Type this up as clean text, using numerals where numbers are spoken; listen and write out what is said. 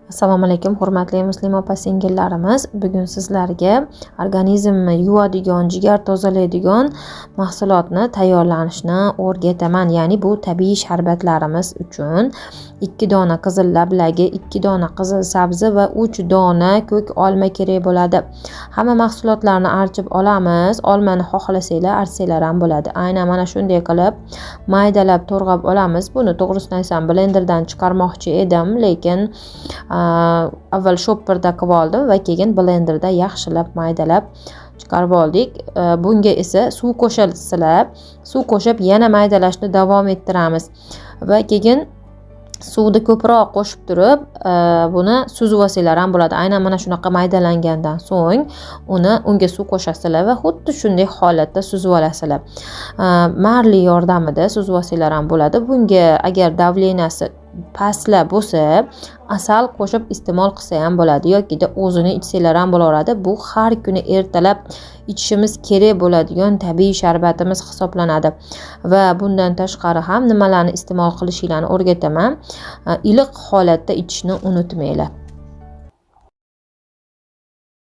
Assalomu alaykum, hurmatli muslima opa singillarimiz. Bugun sizlarga organizmni yuvadigan, jigar tozalaydigan mahsulotni tayyorlanishni o'rgataman. Ya'ni bu tabiiy sharbatlarimiz uchun 2 dona qizil lablagi, 2 dona qizil sabzi va 3 dona ko'k olma kerak bo'ladi. Hamma mahsulotlarni archib olamiz. Olmani xohlasanglar archsanglar ham bo'ladi. Aynan mana shunday qilib maydalab to'g'rab olamiz. Buni to'g'risini aytsam blenderdan chiqarmoqchi edim, lekin avval shopperda qilib oldim va keyin blenderda yaxshilab maydalab chiqarib oldik. Bunga esa suv qo'shasizlar, suv qo'shib yana maydalashni davom ettiramiz va keyin suvni ko'proq qo'shib turib, buni suzib olsanglar ham bo'ladi. Aynan mana shunaqa maydalangandan so'ng unga suv qo'shasizlar va xuddi shunday holatda suzib olasizlar. Marli yordamida suzib olsanglar ham bo'ladi. Bunga agar давления si pastlab bo'lsa, asal qo'shib iste'mol qilsa ham bo'ladi yokida o'zini ichsanglar ham bo'laveradi. Bu har kuni ertalab ichishimiz kerak bo'ladigan tabiiy sharbatimiz hisoblanadi. Va bundan tashqari ham nimalarni iste'mol qilishinglarni o'rgataman. Iliq holatda ichishni unutmanglar.